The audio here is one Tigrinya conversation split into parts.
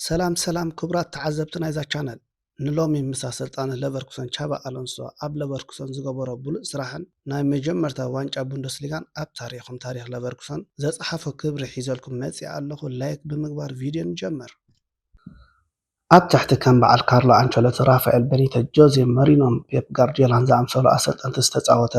ሰላም ሰላም ክቡራት ተዓዘብቲ ናይዛ ቻነል፣ ንሎሚ ምስ ኣሰልጣኒ ለቨርኩሰን ቻቢ ኣሎንሶ ኣብ ለቨርኩሰን ዝገበሮ ብሉጽ ስራሕን ናይ መጀመርታ ዋንጫ ቡንደስሊጋን ኣብ ታሪኽም ታሪኽ ለቨርኩሰን ዘጽሓፎ ክብሪ ሒዘልኩም መጺኣ ኣለኹ። ላይክ ብምግባር ቪድዮ ንጀምር። ኣብ ትሕቲ ከም በዓል ካርሎ ኣንቸሎቲ፣ ራፋኤል በኒተዝ፣ ጆዜ መሪኖን ፔፕ ጋርዲዮላን ዝኣምሰሉ ኣሰልጠንቲ ዝተጻወተ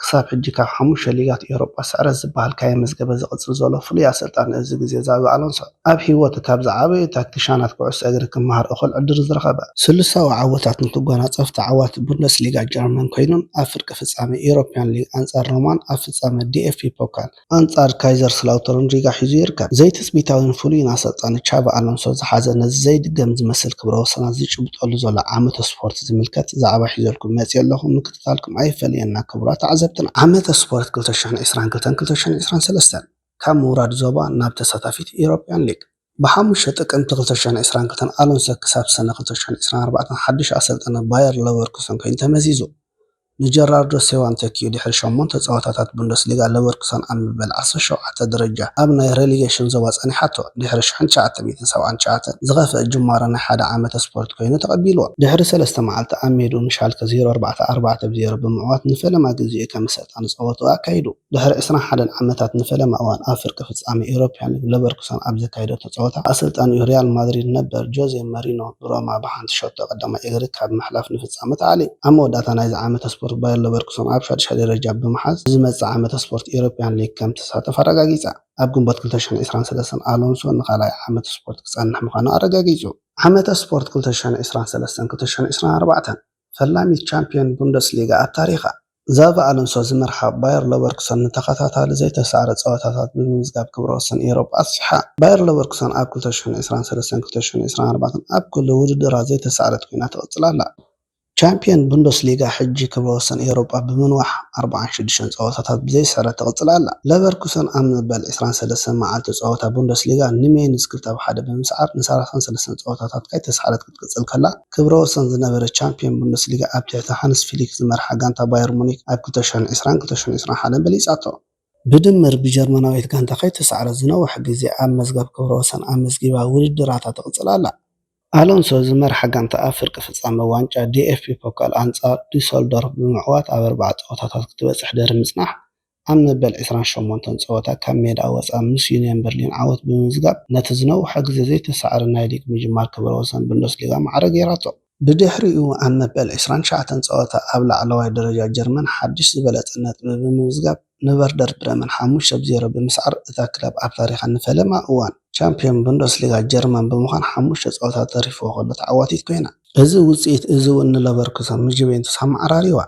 ክሳብ ሕጂ ካብ ሓሙሽተ ሊጋት ኤውሮጳ ስዕረት ዝበሃል ካየመዝገበ ዝቕጽል ዘሎ ፍሉይ ኣሰልጣኒ እዚ ግዜ ዛቢ ኣሎንሶ፣ ኣብ ህይወቱ ካብ ዝዓበዩ ታክቲሻናት ኩዕሶ እግሪ ክመሃር እኹል ዕድል ዝረኸበ። ስሉሳዊ ዓወታት እንትጓናጸፍ፣ ተዓዋቲ ቡንደስሊጋ ጀርመን ኮይኑን ኣብ ፍርቂ ፍጻመ ኤውሮፕያን ሊግ ኣንጻር ሮማን ኣብ ፍጻመ ዲ ኤፍ ቢ ፖካል ኣንጻር ካይዘርስላውተርን ሪጋ ሒዙ ይርከብ። ዘይትጽቢታዊን ፍሉይን ኣሰልጣኒ ቻቢ ኣሎንሶ ዝሓዘ ነዚ ዘይድገም ዝመስል ክብረ ወሰናት ዝጭብጠሉ ዘሎ ዓመተ ስፖርት ዝምልከት ዛዕባ ሒዘልኩም መጺአ ኣለኹ። ምክትታልኩም ኣይፈለየና ክቡራት ተዓዘብትና። ዓመተ ስፖርት ክልተ ሽሕን ዕስራን ክልተን ክልተ ሽሕን ዕስራን ሰለስተን፣ ካብ ምውራድ ዞባ ናብ ተሳታፊት ኤውሮፕያን ሊግ። ብሓሙሽተ ጥቅምቲ ክልተ ሽሕን ዕስራን ክልተን ኣሎንሶ ክሳብ ሰነ ክልተ ሽሕን ዕስራን ኣርባዕተን ሓድሽ ኣሰልጣኒ ባየር ለቨርኩሰን ኮይኑ ተመዚዙ። ንጀራርዶ ሴዋን ተኪኡ ድሕሪ ሸሞንተ ጸወታታት ቡንደስሊጋ ለቨርኩሰን ኣብ መበል ዓሰርተ ሸውዓተ ደረጃ ኣብ ናይ ሬሊጌሽን ዞባ ጸኒሓቶ። ድሕሪ ሽሕን ትሽዓተ ሚእትን ሰብዓን ትሽዓተን ዝኸፍአ ጅማሮ ናይ ሓደ ዓመተ ስፖርት ኮይኑ ተቐቢልዎ። ድሕሪ ሰለስተ መዓልቲ ኣብ ሜድኡ ንሻልከ ዜሮ ኣርባዕተ ኣርባዕተ ብ ዜሮ ብምዕዋት ንፈለማ ግዜኡ ከም ኣሰልጣኒ ጸወትኡ ኣካይዱ። ድሕሪ ዕስራን ሓደን ዓመታት ንፈለማ እዋን ኣብ ፍርቂ ፍጻመ ኤውሮፕያን ሊግ ለቨርኩሰን ኣብ ዘካየደቶ ጸወታ ኣሰልጣኒኡ ሪያል ማድሪድ ነበር ጆዜ መሪኖ ብሮማ ብሓንቲ ሸቶ ቀዳማይ እግሪ ካብ ምሕላፍ ንፍጻመ ተኣልዩ። ኣብ መወዳእታ ናይዚ ዓመተ ስፖርት ባየር ለቨርኩሰን ኣብ ሻድሻይ ደረጃ ብምሓዝ ዝመጽእ ዓመተ ስፖርት ኤውሮፕያን ሊግ ከም ትሳተፍ ኣረጋጊጻ። ኣብ ግንቦት ክልተ ሽሕን ዕስራን ሰለስተን ኣሎንሶ ንኻልኣይ ዓመተ ስፖርት ክጸንሕ ምዃኑ ኣረጋጊጹ። ዓመተ ስፖርት ክልተ ሽሕን ዕስራን ሰለስተን ክልተ ሽሕን ዕስራን ኣርባዕተን ፈላሚት ቻምፕዮን ቡንደስሊጋ ኣብ ታሪኻ። ዛቪ ኣሎንሶ ዝመርሓ ባየር ለቨርኩሰን ንተኸታታሊ ዘይተሳዕረ ጸወታታት ብምምዝጋብ ክብረ ወሰን ኤውሮጳ ኣስፊሓ። ባየር ለቨርኩሰን ኣብ ክልተ ሽሕን ዕስራን ሰለስተን ክልተ ሽሕን ዕስራን ኣርባዕተን ኣብ ኩሉ ውድድራት ዘይተሳዕረት ኮይና ትቕጽል ኣላ። ቻምፕዮን ቡንደስሊጋ ሕጂ ክብረ ወሰን ኤውሮጳ ብምንዋሕ ኣርባዓን ሽዱሽተን ጸወታታት ብዘይስዕረት ትቕጽል ኣላ። ለቨርኩሰን ኣብ መበል ዕስራን ሰለስተን መዓልቲ ጸወታ ቡንደስሊጋ ንሜንዝ ክልተ ብ ሓደ ብምስዓር ንሰላሳን ሰለስተን ጸወታታት ከይተሳዕረት ክትቅጽል ከላ፣ ክብረ ወሰን ዝነበረ ቻምፕዮን ቡንደስሊጋ ኣብ ትሕቲ ሃንስ ፍሊክ ዝመርሓ ጋንታ ባየር ሙኒክ ኣብ ክልተ ሽሕን ዕስራን ክልተ ሽሕን ዕስራን ሓደን በሊጻቶ። ብድምር ብጀርመናዊት ጋንታ ከይተሳዕረት ዝነውሐ ግዜ ኣብ መዝገብ ክብረ ወሰን ኣመዝጊባ ውድድራታ ትቕጽል ኣላ። ኣሎንሶ ዝመርሓ ጋንታ ኣብ ፍርቂ ፍጻመ ዋንጫ ዲ ኤፍ ቢ ፖካል ኣንጻር ዱሰልዶርፍ ብምዕዋት ኣብ ኣርባዓ ጸወታታት ክትበጽሕ ድሕሪ ምጽናሕ፣ ኣብ መበል ዕስራን ሸሞንተን ጸወታ ካብ ሜዳ ወጻኢ ምስ ዩንየን በርሊን ዓወት ብምምዝጋብ፣ ነቲ ዝነውሐ ግዜ ዘይተሳዕረ ናይ ሊግ ምጅማር ክብረ ወሰን ቡንደስሊጋ ማዕረ ገይራቶ። ብድሕሪኡ ኣብ መበል ዕስራን ትሽዓተን ጸወታ ኣብ ላዕለዋይ ደረጃ ጀርመን ሓድሽ ዝበለጸ ነጥቢ ብምምዝጋብ ንቨርደር ብረመን ሓሙሽተ ብ ዜሮ ብምስዓር እታ ክለብ ኣብ ታሪኻ ንፈለማ እዋን ቻምፕዮን ቡንደስሊጋ ጀርመን ብምዃን ሓሙሽተ ጸወታ ተሪፍዎ ከሎ ተዓዋቲት ኮይና። እዚ ውጽኢት እዚ እውን ንለቨርኩሰን ምስ ጁቬንቱስ ኣመዓራሪዋ።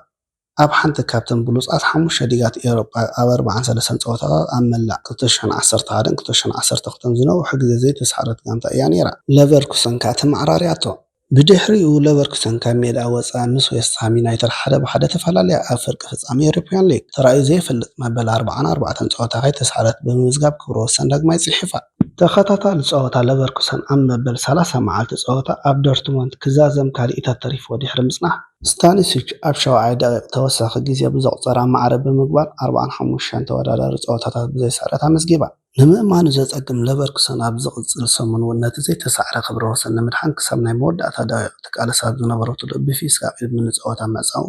ኣብ ሓንቲ ካብተን ብሉጻት ሓሙሽተ ሊጋት ኤውሮጳ ኣብ ኣርባዓን ሰለስተን ጸወታታት ኣብ መላእ ክልተ ሽሕን ዓሰርተ ሓደን ክልተ ሽሕን ዓሰርተ ክልተን ዝነውሐ ግዜ ዘይተሳዕረት ጋንታ እያ ነይራ። ለቨርኩሰን ከኣ ተመዓራርያቶ። ብድሕሪኡ ለቨርኩሰን ካብ ሜዳ ወጻኢ ምስ ዌስት ሃም ዩናይትድ ሓደ ብ ሓደ ተፈላለያ ኣብ ፍርቂ ፍጻመ ኤውሮፕያን ሊግ ተራእዩ ዘይፈልጥ መበል ኣርባዓን ኣርባዕተን ጸወታ ከይተሳዕረት ብምምዝጋብ ክብረ ወሰን ዳግማይ ጽሒፋ። ተኸታታሊ ጸወታ ለቨርኩሰን ኣብ መበል ሰላሳ መዓልቲ ጸወታ ኣብ ዶርትሙንድ ክዛዘም ካልኢታት ተሪፍዎ ድሕሪ ምጽናሕ፣ ስታኒሲች ኣብ ሻውዓይ ደቂቕ ተወሳኺ ግዜ ብዘቑጸራ ማዕረ ብምግባር ኣርባዓን ሓሙሽተን ተወዳዳሪ ጸወታታት ብዘይ ስዕረት ኣመዝጊባ። ንምእማኑ ዘጸግም ለቨርኩሰን ኣብ ዝቕጽል ሰሙን እውን ነቲ ዘይተሳዕረ ክብረ ወሰን ንምድሓን ክሳብ ናይ መወዳእታ ደቂቕ ትቃለስ ኣብ ዝነበረትሉ ብፊስካ ቅድሚ ንጸወታ ምዕጻዉ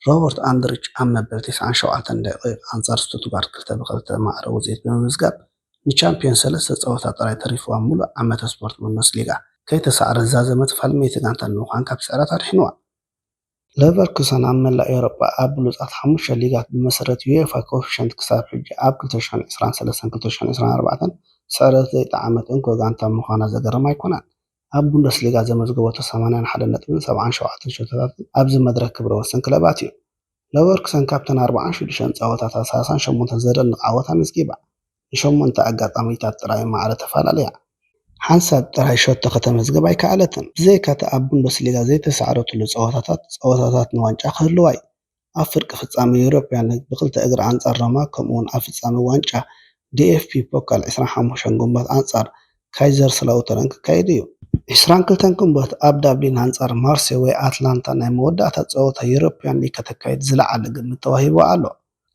ሮበርት ኣንድሪች ኣብ መበል ተስዓን ሸውዓተን ደቂቕ ኣንጻር ስቱትጋርት ክልተ ብ ክልተ ማዕረ ውጽኢት ብምምዝጋብ ንቻምፕዮን ሰለስተ ጸወታ ጥራይ ተሪፍዋ ምሉእ ዓመተ ስፖርት ቡንደስሊጋ ከይተሳዕረት ዝዛዘመት ፋልመይቲ ጋንታ ንምዃን ካብ ስዕረት ኣድሒንዋ። ለቨርኩሰን ኣብ መላእ ኤውሮጳ ኣብ ብሉጻት ሓሙሽተ ሊጋት ብመሰረት ዩኤፋ ኮኤፊሸንት ክሳብ ሕጂ ኣብ ክልተ ሽሕን ዕስራን ሰለስተን ክልተ ሽሕን ዕስራን ኣርባዕተን ስዕረት ዘይጠዓመት እንኮ ጋንታ ምዃና ዘገርም ኣይኮነን። ኣብ ቡንደስሊጋ ዘመዝገበቶ ሰማንያን ሓደን ነጥብን ሰብዓን ሸውዓተን ሸቶታትን ኣብዚ መድረኽ ክብረ ወሰን ክለባት እዩ። ለቨርኩሰን ካብተን ኣርባዓን ሽዱሽተን ጸወታታት ሰላሳን ሸሞንተን ዘደንቕ ዓወት ኣመዝጊባ። ንሸሞንተ ኣጋጣሚታት ጥራይ ማዕረ ተፈላለያ። ሓንሳብ ጥራይ ሸቶ ከተመዝግብ ኣይከኣለትን። ብዘይካ'ቲ ኣብ ቡንደስሊጋ ዘይተሳዕረትሉ ጸወታታት፣ ጸወታታት ንዋንጫ ክህልዋ እዩ። ኣብ ፍርቂ ፍጻመ ዩሮፕያን ሊግ ብክልተ እግሪ ኣንጻር ሮማ፣ ከምኡ'ውን ኣብ ፍጻመ ዋንጫ ዲ ኤፍ ቢ ፖካል ዕስራን ሓሙሽተን ግንቦት ኣንጻር ካይዘርስላውተርን ክካየድ እዩ። ዕስራን ክልተን ግንቦት ኣብ ዳብሊን ኣንጻር ማርሴይ ወይ ኣትላንታ ናይ መወዳእታ ጸወታ ዩሮፕያን ሊግ ከተካይድ ዝለዓለ ግምት ተዋሂብዋ ኣሎ።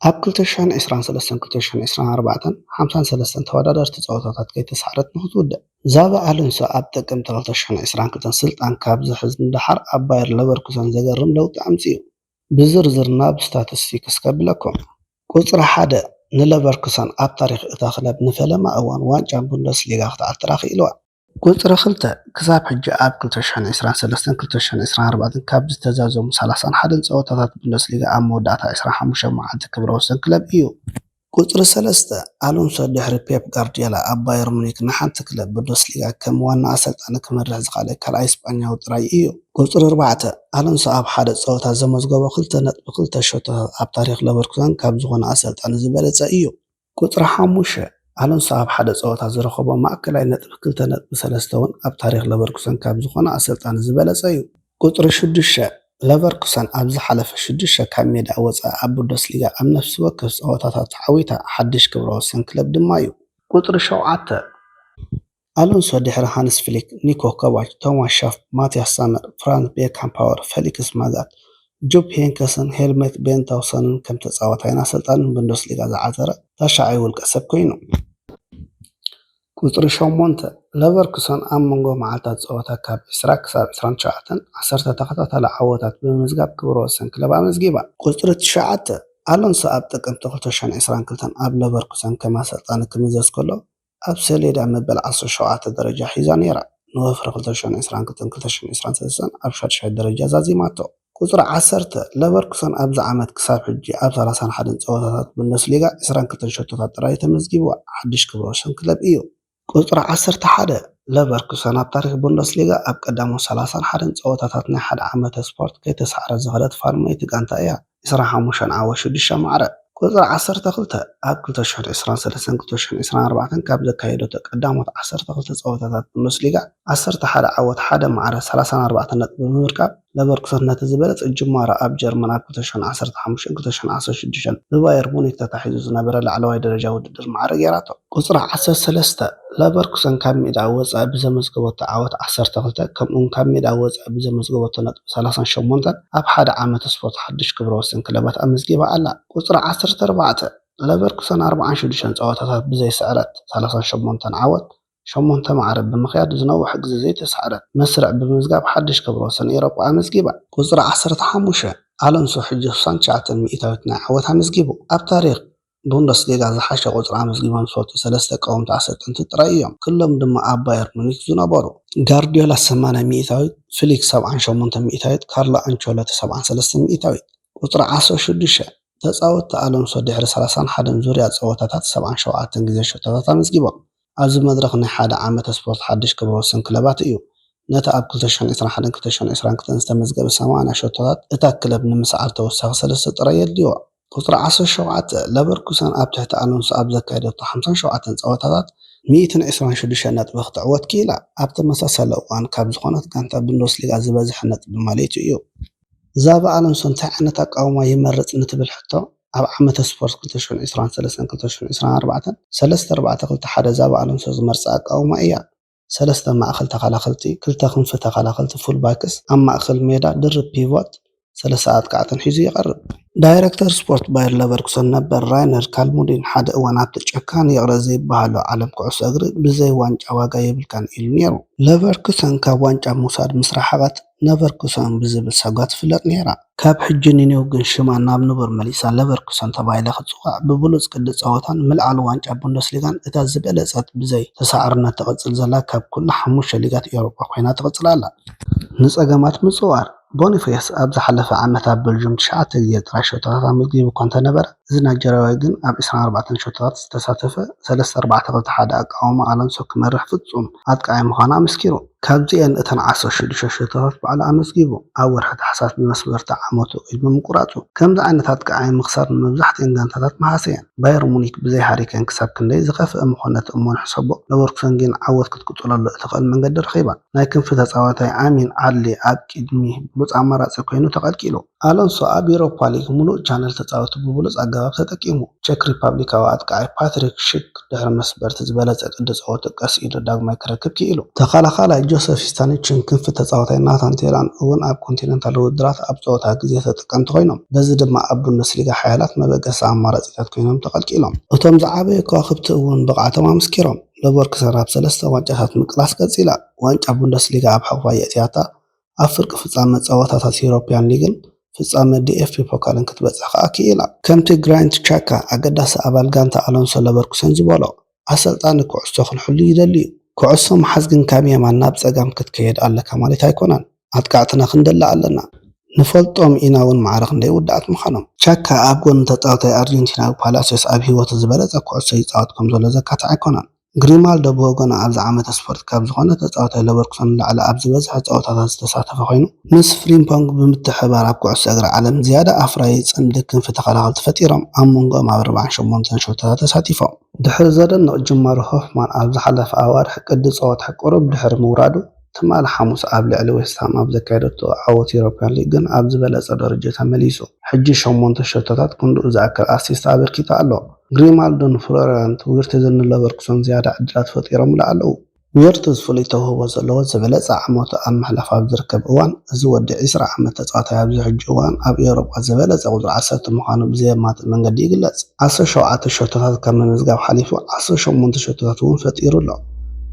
ኣብ ክልተ ሽሕን ዕስራን ሰለስተን ክልተ ሽሕን ዕስራን ኣርባዕተን ሓምሳን ሰለስተን ተወዳደርቲ ጸወታታት ከይተሳዕረት ንኽትውድእ። ዛቢ ኣሎንሶ ኣብ ጥቅምቲ ክልተ ሽሕን ዕስራን ክልተን ስልጣን ካብ ዝሕዝ ንደሓር ኣብ ባየር ለቨርኩሰን ዘገርም ለውጢ ኣምጺኡ። ብዝርዝር ናብ ስታቲስቲክስ ከብለኩም። ቁጽሪ ሓደ ንለቨርኩሰን ኣብ ታሪኽ እታ ክለብ ንፈለማ እዋን ዋንጫ ቡንደስሊጋ ክትዓትራ ክኢልዋ። ቁጽሪ ክልተ ክሳብ ሕጂ ኣብ ክልተ ሽሕን ዕስራን ሰለስተን ክልተ ሽሕን ዕስራን ኣርባዕተን ካብ ዝተዛዘሙ ሰላሳን ሓደን ጸወታታት ቡንደስሊጋ ኣብ መወዳእታ ዕስራን ሓሙሽተን መዓልቲ ክብረ ወሰን ክለብ እዩ። ቁጽሪ ሰለስተ ኣሎንሶ ድሕሪ ፔፕ ጋርዲዮላ ኣብ ባየር ሙኒክ ንሓንቲ ክለብ ቡንደስሊጋ ከም ዋና ኣሰልጣኒ ክመርሕ ዝኸኣለ ካልኣይ ስጳኛዊ ጥራይ እዩ። ቁጽሪ ኣርባዕተ ኣሎንሶ ኣብ ሓደ ጸወታ ዘመዝገቦ ክልተ ነጥቢ ክልተ ሸቶታት ኣብ ታሪኽ ለቨርኩሰን ካብ ዝኾነ ኣሰልጣኒ ዝበለጸ እዩ። ቁጽሪ ሓሙሽተ ኣሎንሶ ኣብ ሓደ ጸወታ ዝረኸቦ ማእከላይ ነጥቢ ክልተ ነጥቢ ሰለስተ እውን ኣብ ታሪኽ ለቨርኩሰን ካብ ዝኾነ ኣሰልጣኒ ዝበለጸ እዩ። ቁጽሪ ሽዱሽተ ለቨርኩሰን ኣብ ዝሓለፈ ሽዱሽተ ካብ ሜዳ ወጻኢ ኣብ ቡንደስሊጋ ኣብ ነፍሲ ወከፍ ጸወታታት ተዓዊታ ሓድሽ ክብረ ወሰን ክለብ ድማ እዩ። ቁጽሪ ሸውዓተ ኣሎንሶ ድሕሪ ሃንስ ፍሊክ፣ ኒኮ ኮቫች፣ ቶማስ ሻፍ፣ ማቲያስ ሳመር፣ ፍራንስ ቤካንፓወር፣ ፌሊክስ ማጋት፣ ጁፕ ሄንከስን ሄልመት ቤንታውሰንን ከም ተጻዋታይን ኣሰልጣንን ቡንደስሊጋ ዝዓተረ ታሽዓይ ውልቀ ሰብ ኮይኑ። ቁጽሪ ሸሞንተ ለቨርኩሰን ኣብ መንጎ መዓልታት ጸወታ ካብ ዕስራ ክሳብ ዕስራን ትሽዓተን ዓሰርተ ተኸታታሊ ዓወታት ብምምዝጋብ ክብረ ወሰን ክለብ ኣመዝጊባ። ቁጽሪ ትሽዓተ ኣሎንሶ ኣብ ጥቅምቲ ክልተ ሽሕን ዕስራን ክልተን ኣብ ለቨርኩሰን ከም ኣሰልጣኒ ክምዘዝ ከሎ ኣብ ሰሌዳ መበል ዓሰርተ ሸውዓተ ደረጃ ሒዛ ነይራ። ንወፍሪ ክልተ ሽሕን ዕስራን ክልተን ክልተ ሽሕን ዕስራን ሰለስተን ኣብ ሻድሻይ ደረጃ ዛዚማቶ። ቁጽሪ ዓሰርተ ለቨርኩሰን ኣብዚ ዓመት ክሳብ ሕጂ ኣብ ሰላሳን ሓደን ጸወታታት ቡንደስሊጋ ዕስራን ክልተን ሸቶታት ጥራይ ተመዝጊብዋ። ሓድሽ ክብረ ወሰን ክለብ እዩ። ቁጽሪ ዓሰርተ ሓደ ለቨርኩሰን ኣብ ታሪኽ ቡንደስሊጋ ኣብ ቀዳሞት ሰላሳን ሓደን ጸወታታት ናይ ሓደ ዓመተ ስፖርት ከይተሳዕረት ዝኸደት ፋልመይቲ ጋንታ እያ። ዕስራን ሓሙሽተን ዓወት፣ ሽዱሽተ ማዕረ። ቁጽሪ ዓሰርተ ክልተ ኣብ ክልተ ሽሕን ዕስራን ሰለስተን ክልተ ሽሕን ዕስራን ኣርባዕተን ካብ ዘካየደቶ ቀዳሞት ዓሰርተ ክልተ ጸወታታት ቡንደስሊጋ ዓሰርተ ሓደ ዓወት፣ ሓደ ማዕረ፣ ሰላሳን ኣርባዕተን ነጥቢ ብምርካብ ለቨርኩሰን ነቲ ዝበለጸ ጅማሮ ኣብ ጀርመን ኣብ ክልተ ሽሕን ዓሰርተ ሓሙሽተን ክልተ ሽሕን ዓሰርተ ሽዱሽተን ብባየር ሙኒክ ተታሒዙ ዝነበረ ላዕለዋይ ደረጃ ውድድር ማዕረ ገይራቶ። ቁጽሪ ዓሰርተ ሰለስተ ለቨርኩሰን ካብ ሜዳ ወጻኢ ብዘመዝገበቶ ዓወት ዓሰርተ ክልተ ከምኡውን ካብ ሜዳ ወጻኢ ብዘመዝገበቶ ነጥቢ ሰላሳን ሸሞንተን ኣብ ሓደ ዓመት ስፖርት ሓድሽ ክብረ ወሰን ክለባት ኣመዝጊባ ኣላ። ቁጽሪ ዓሰርተ ኣርባዕተ ለቨርኩሰን ኣርባዓን ሽዱሽተን ጸወታታት ብዘይ ስዕረት ሰላሳን ሸሞንተን ዓወት ሸሞንተ ማዕረ ብምኽያድ ዝነውሐ ግዜ ዘይተሳዕረት መስርዕ ብምምዝጋብ ሓድሽ ክብረ ወሰን ኤሮጳ ኣመዝጊባ። ቁጽሪ ዓሰርተ ሓሙሽተ ኣሎንሶ ሕጂ ስሳን ትሽዓተን ሚእታዊት ናይ ዓወት ኣመዝጊቡ። ኣብ ታሪኽ ቡንደስሊጋ ዝሓሸ ቁጽሪ ኣመዝጊቦም ዝፈልጡ ሰለስተ ቀወምቲ ኣሰልጠንቲ ጥራይ እዮም። ኩሎም ድማ ኣብ ባየር ሙኒክ ዝነበሩ። ጋርዲዮላ ሰማንያ ሚእታዊት፣ ፍሊክ ሰብዓን ሸሞንተ ሚእታዊት፣ ካርሎ ኣንቸሎቲ ሰብዓን ሰለስተ ሚእታዊት። ቁጽሪ ዓሰርተ ሽዱሽተ ተጻወትቲ ኣሎንሶ ድሕሪ ሰላሳን ሓደን ዙርያ ጸወታታት ሰብዓን ሸውዓተን ግዜ ሸቶታት ኣመዝጊቦም። ኣብዚ መድረኽ ናይ ሓደ ዓመተ ስፖርት ሓድሽ ክብረ ወሰን ክለባት እዩ። ነቲ ኣብ ክልተ ሽሕን ዕስራን ሓደን ክልተ ሽሕን ዕስራን ክልተን ዝተመዝገበ ሰማንያ ሸቶታት እታ ክለብ ንምስዓር ተወሳኺ ሰለስተ ጥራይ የድልይዋ። ቁጽሪ ዓሰርተ ሸውዓተ ለቨርኩሰን ኣብ ትሕቲ ኣሎንሶ ኣብ ዘካየደቶ ሓምሳን ሸውዓተን ጸወታታት ሚእትን ዕስራን ሽዱሽተን ነጥቢ ክትዕወት ክኢላ። ኣብ ተመሳሳሊ እዋን ካብ ዝኾነት ጋንታ ቡንደስሊጋ ዝበዝሐ ነጥቢ ማሌቱ እዩ። ዛቢ ኣሎንሶ እንታይ ዓይነት ኣቃውማ ይመርጽ ንትብል ሕቶ፣ ኣብ ዓመተ ስፖርት ክልተ ሽሕን ዕስራን ሰለስተን ክልተ ሽሕን ዕስራን ኣርባዕተን ሰለስተ ኣርባዕተ ክልተ ሓደ ዛቢ ኣሎንሶ ዝመርጻ ኣቃውማ እያ። ሰለስተ ማእከል ተኸላኸልቲ፣ ክልተ ክንፊ ተኸላኸልቲ፣ ፉል ባክስ፣ ኣብ ማእከል ሜዳ ድርብ ፒቮት፣ ሰለስተ ኣጥቃዕትን ሒዙ ይቐርብ። ዳይረክተር ስፖርት ባየር ለቨርኩሰን ነበር ራይነር ካልሙዲን ሓደ እዋን ኣብቲ ጨካን ይቕረ ዘይበሃሎ ዓለም ኩዕሶ እግሪ ብዘይ ዋንጫ ዋጋ የብልካን ኢሉ ነይሩ። ለቨርኩሰን ካብ ዋንጫ ምውሳድ ምስ ረሓቐት ነቨርኩሰን ብዝብል ሳጓ ትፍለጥ ነይራ። ካብ ሕጂ ንኔው ግን ሽማ ናብ ንቡር መሊሳ ለቨርኩሰን ተባሂላ ክትጽዋዕ ብብሉጽ ቅዲ ጸወታን ምልዓል ዋንጫ ቡንደስሊጋን እታ ዝበለጸት ብዘይ ተሳዓርነት ትቕጽል ዘላ ካብ ኩላ ሓሙሽተ ሊጋት ኤውሮጳ ኮይና ትቕጽል ኣላ። ንጸገማት ምጽዋር ቦኒፌስ ኣብ ዝሓለፈ ዓመት ኣብ በልጁም ትሽዓተ ግዜ ጥራይ ሸቶታት ኣመዝጊቡ እኳ እንተነበረ፣ እዚ ናይጀርያዊ ግን ኣብ ዕስራን ኣርባዕተን ሸቶታት ዝተሳተፈ ሰለስተ ኣርባዕተ ክልተ ሓደ ኣቃውማ ኣሎንሶ ክመርሕ ፍጹም ኣጥቃዒ ምዃኑ ኣመስኪሩ። ካብዚኤን እተን ዓሰርተ ሽዱሽተ ሸቶታት ባዕሉ ኣመዝጊቡ። ኣብ ወርሒ ታሕሳስ ብመስበርቲ ዓመቱ ኢድ ብምቁራጹ፣ ከምዚ ዓይነት ኣጥቃዓይ ምኽሳር ንመብዛሕትኤን ጋንታታት መሃሰየን። ባየር ሙኒክ ብዘይ ሃሪኬን ክሳብ ክንደይ ዝኸፍአ ምኾነ ትእሞ ንሕሰቦ፣ ለቨርኩሰን ግን ዓወት ክትቅጽለሉ እትኽእል መንገዲ ረኺባ። ናይ ክንፊ ተጻዋታይ ኣሚን ዓድሊ ኣብ ቅድሚ ብሉጽ ኣማራጺ ኮይኑ ተቐልቂሉ። ኣሎንሶ ኣብ ዩሮፓ ሊግ ምሉእ ቻነል ተጻወቱ ብብሉጽ ኣገባብ ተጠቂሙ። ቸክ ሪፓብሊካዊ ኣጥቃዓይ ፓትሪክ ሺክ ድሕሪ መስበርቲ ዝበለጸ ቅዲ ጸወቱ ቀስ ኢሉ ዳግማይ ክረክብ ክኢሉ። ተኸላኻላይ ጆሰፍ ስታኒችን ክንፊ ተጻዋታይ ናታን ቴላን እውን ኣብ ኮንቲነንታል ውድድራት ኣብ ጸወታ ግዜ ተጠቀምቲ ኮይኖም። በዚ ድማ ኣብ ቡንደስሊጋ ሓያላት መበገሲ ኣማራጺታት ኮይኖም ተቐልቂሎም። እቶም ዝዓበዩ ከዋኽብቲ እውን ብቕዓቶም ኣመስኪሮም። ለቨርኩሰን ኣብ ሰለስተ ዋንጫታት ምቅላስ ቀጺላ። ዋንጫ ቡንደስሊጋ ኣብ ሕቑፋ የእትያታ። ኣብ ፍርቂ ፍጻመ ጸወታታት ዩሮፕያን ሊግን ፍጻመ ዲ ኤፍ ቢ ፖካልን ክትበጽሕ ከኣ ክኢላ። ከምቲ ግራኒት ቻካ ኣገዳሲ ኣባል ጋንታ ኣሎንሶ ለቨርኩሰን ዝበሎ፣ ኣሰልጣኒ ኩዕሶ ክንሕሉ ይደሊ እዩ። ኩዕሶ ምሓዝ ግን ካብ የማን ናብ ጸጋም ክትከየድ ኣለካ ማለት ኣይኮነን። ኣጥቃዕትና ክንደሊ ኣለና። ንፈልጦም ኢና እውን ማዕረ ክንደይ ውዳኣት ምዃኖም። ቻካ ኣብ ጎኒ ተጻዋታይ ኣርጀንቲናዊ ፓላሲዮስ ኣብ ህይወቱ ዝበለጸ ኩዕሶ ይጻወት ከም ዘሎ ዘካትዕ ኣይኮነን። ግሪማልዶ ብወገኑ ኣብዚ ዓመተ ስፖርት ካብ ዝኾነ ተጻዋታይ ለቨርኩሰን ንላዕሊ ኣብ ዝበዝሐ ጸወታታት ዝተሳተፈ ኮይኑ፣ ምስ ፍሪምፖንግ ብምትሕብባር ኣብ ኩዕሶ እግሪ ዓለም ዝያዳ ኣፍራዪ ጽምዲ ክንፊ ተኸላኸልቲ ፈጢሮም፣ ኣብ መንጎኦም ኣብ ኣርባዓን ሸሞንተን ሸቶታት ተሳቲፎም። ድሕሪ ዘደንቕ ጅማሮ ሆፍማን ኣብ ዝሓለፈ ኣዋርሕ ቅዲ ጸወታ ቁሩብ ድሕሪ ምውራዱ፣ ትማሊ ሓሙስ ኣብ ልዕሊ ዌስትሃም ኣብ ዘካየደቶ ዓወት ዩሮፕያን ሊግ ግን ኣብ ዝበለጸ ደረጃ ተመሊሱ። ሕጂ ሸሞንተ ሸቶታት ክንድኡ ዝኣክል ኣሲስት ኣበርኪቱ ኣሎ። ግሪማልዶን ፍሎሪያን ዊርትዝን ንለቨርኩሰን ዝያዳ ዕድላት ፈጢሮምሉ ኣለዉ። ዊርትዝ ፍሉይ ተውህቦ ዘለዎ ዝበለጸ ዓመቱ ኣብ ምሕላፍ ኣብ ዝርከብ እዋን፣ እዚ ወዲ ዕስራ ዓመት ተጻዋታይ ኣብዚ ሕጂ እዋን ኣብ ኤውሮጳ ዝበለጸ ቁጽሪ ዓሰርተ ምዃኑ ብዘየማትእ መንገዲ ይግለጽ። ዓሰርተ ሸውዓተ ሸቶታት ካብ ምምዝጋብ ሓሊፉ ዓሰርተ ሸሞንተ ሸቶታት እውን ፈጢሩ ኣሎ።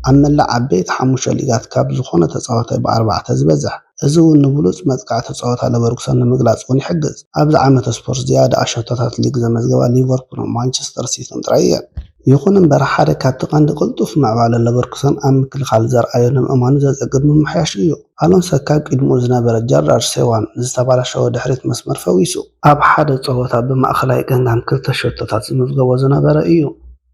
ኣብ መላእ ዓበይቲ ሓሙሽተ ሊጋት ካብ ዝኾነ ተጻዋታይ ብኣርባዕተ ዝበዝሕ። እዚ እውን ንብሉጽ መጥቃዕቲ ጸወታ ለቨርኩሰን ንምግላጽ እውን ይሕግዝ። ኣብዚ ዓመተ ስፖርት ዝያዳ ኣሸቶታት ሊግ ዘመዝገባ ሊቨርፑልን ማንቸስተር ሲቲን ጥራይ እየን። ይኹን እምበር ሓደ ካብቲ ቀንዲ ቅልጡፍ ምዕባለ ለቨርኩሰን ኣብ ምክልኻል ዘርኣዮ ንምእማኑ ዘጸግም ምምሕያሽ እዩ። ኣሎንሶ ካብ ቅድሚኡ ዝነበረ ጀራርድ ሴዋን ዝተባላሸወ ድሕሪት መስመር ፈዊሱ ኣብ ሓደ ጸወታ ብማእኸላይ ገንጋን ክልተ ሸቶታት ዝምዝገቦ ዝነበረ እዩ።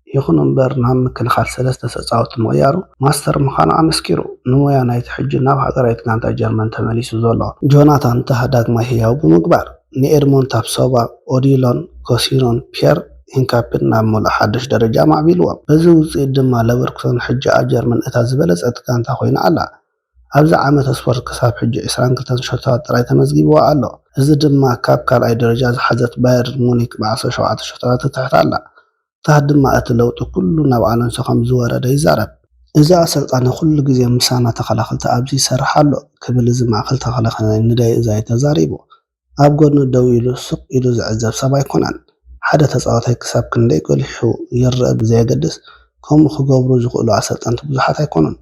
ይኹን እምበር ናብ ምክልኻል ሰለስተ ተጻወትቲ ምቕያሩ ማስተር ምዃኑ ኣመስኪሩ፣ ንሞያ ናይቲ ሕጂ ናብ ሃገራዊት ጋንታ ጀርመን ተመሊሱ ዘሎ ጆናታን ታህ ዳግማይ ህያው ብምግባር፣ ንኤድሞንድ ታፕሶባ፣ ኦዲሎን ኮሲኖን ፒየር ሂንካፕን ናብ ምሉእ ሓድሽ ደረጃ ኣማዕቢልዎም። በዚ ውጽኢት ድማ ለቨርኩሰን ሕጂ ኣብ ጀርመን እታ ዝበለጸት ጋንታ ኮይና ኣላ። ኣብዚ ዓመተ ስፖርት ክሳብ ሕጂ ዕስራን ክልተን ሸቶታት ጥራይ ተመዝጊብዋ ኣሎ። እዚ ድማ ካብ ካልኣይ ደረጃ ዝሓዘት ባየርን ሙኒክ ብዓሰርተ ሸውዓተ ሸቶታት ትትሕት ኣላ። ታህ ድማ እቲ ለውጢ ኩሉ ናብ ኣሎንሶ ከም ዝወረደ ይዛረብ። እዚ ኣሰልጣኒ ኩሉ ግዜ ምሳና ተኸላኸልቲ ኣብዚ ይሰርሕ ኣሎ ክብል እዚ ማእከል ተኸላኸላይ ንዳይ እዛይ ተዛሪቡ። ኣብ ጎድኑ ደው ኢሉ ስቕ ኢሉ ዝዕዘብ ሰብ ኣይኮነን። ሓደ ተጻዋታይ ክሳብ ክንደይ ጎሊሑ ይረአ ብዘየገድስ፣ ከምኡ ክገብሩ ዝኽእሉ ኣሰልጠንቲ ብዙሓት ኣይኮኑን።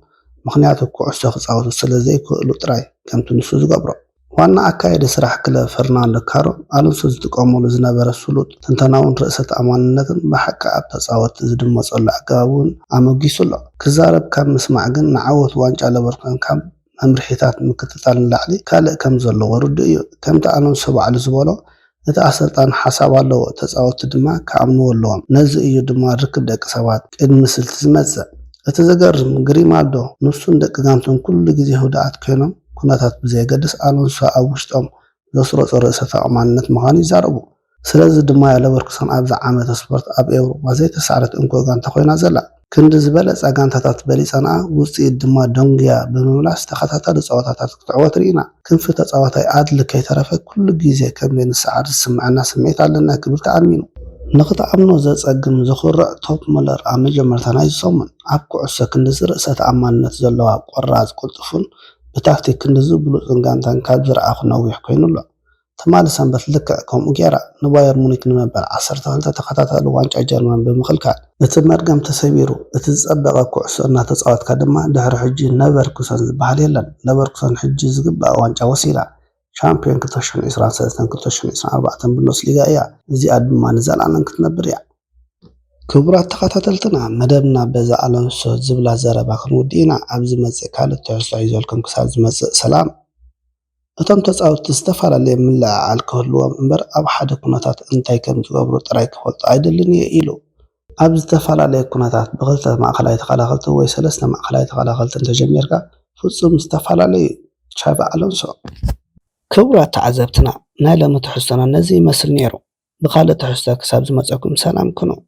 ምኽንያቱ ኩዕሶ ክጻወቱ ስለ ዘይክእሉ ጥራይ፣ ከምቲ ንሱ ዝገብሮ። ዋና ኣካያዲ ስራሕ ክለብ ፈርናንዶ ካሮ፣ ኣሎንሶ ዝጥቀመሉ ዝነበረ ስሉጥ ትንተናውን ርእሰ ተኣማንነትን ብሓቂ ኣብ ተጻወትቲ ዝድመጸሉ ኣገባብ እውን ኣመጊሱ ኣሎ። ክዛረብ ካብ ምስማዕ ግን ንዓወት ዋንጫ ለቨርኩሰን ካብ መምርሒታት ምክትታል ንላዕሊ ካልእ ከም ዘለዎ ርዱእ እዩ። ከምቲ ኣሎንሶ ባዕሉ ዝበሎ፣ እቲ ኣሰልጣኒ ሓሳብ ኣለዎ፣ ተጻወትቲ ድማ ክኣምንዎ ኣለዎም። ነዚ እዩ ድማ ርክብ ደቂ ሰባት ቅድሚ ስልቲ ዝመጽእ። እቲ ዘገርም፣ ግሪማልዶ ንሱን ደቂ ጋንቱን ኩሉ ግዜ ህዱኣት ኮይኖም፣ ኩነታት ብዘየገድስ ኣሎንሶ ኣብ ውሽጦም ዘስረጾ ርእሰ ተኣማንነት ምዃኑ ይዛረቡ። ስለዚ ድማ እያ ለቨርኩሰን ኣብዚ ዓመተ ስፖርት ኣብ ኤውሮጳ ዘይተሳዕረት እንኮ ጋንታ ኮይና ዘላ። ክንዲ ዝበለጻ ጋንታታት በሊጻንኣ፣ ውጽኢት ድማ ደንጉያ ብምምላስ ተኸታታሊ ጸወታታት ክትዕወት ርኢና። ክንፊ ተጻዋታይ ኣድል ከይተረፈ ኩሉ ግዜ ከም ዘይንሰዓር ዝስምዐና ስምዒት ኣለና ክብል ተኣሚኑ። ንኽትኣምኖ ዘጸግም ዘኹርዕ ቶፕ ሙለር ኣብ መጀመርታ ናይዚ ሰሙን ኣብ ኩዕሶ ክንድዚ ርእሰ ተኣማንነት ዘለዋ ቆራጽ ቅልጡፍን ብታክቲክ ክንድዚ ብሉጽን ጋንታን ካብ ዝረኣኹ ነዊሕ ኮይኑ ኣሎ። ትማሊ ሰንበት ልክዕ ከምኡ ገይራ ንባየር ሙኒክ ንመበል ዓሰርተ ክልተ ተኸታታሊ ዋንጫ ጀርመን ብምኽልካል፣ እቲ መርገም ተሰቢሩ፣ እቲ ዝጸበቐ ኩዕሶ እናተጻወትካ ድማ ድሕሪ ሕጂ ነቨርኩሰን ዝበሃል የለን። ለቨርኩሰን ሕጂ ዝግባእ ዋንጫ ወሲዳ። ሻምፒዮን ክልተ ሽሕን ዕስራን ሰለስተን ክልተ ሽሕን ዕስራን ኣርባዕተን ቡንደስሊጋ እያ። እዚኣ ድማ ንዘለኣለም ክትነብር እያ። ክቡራት ተኸታተልትና፣ መደብና በዛ ኣሎንሶ ዝብላ ዘረባ ክንውድእ ኢና። ኣብ ዝመጽእ ካልእ ትሕዝቶ ሒዘልኩም ክሳብ ዝመጽእ ሰላም። እቶም ተጻወትቲ ዝተፈላለየ ምልዕዓል ክህልዎም እምበር፣ ኣብ ሓደ ኩነታት እንታይ ከም ዝገብሩ ጥራይ ክፈልጡ ኣይደልን እየ ኢሉ። ኣብ ዝተፈላለየ ኩነታት ብኽልተ ማእከላይ ተኸላኸልቲ ወይ ሰለስተ ማእከላይ ተኸላኸልቲ እንተጀሚርካ ፍጹም ዝተፈላለዩ እዩ። ቻቪ ኣሎንሶ። ክቡራት ተዓዘብትና፣ ናይ ሎሚ ትሕዝቶና ነዚ ይመስል ነይሩ። ብኻልእ ትሕዝቶ ክሳብ ዝመጸኩም ሰላም ኩኑ።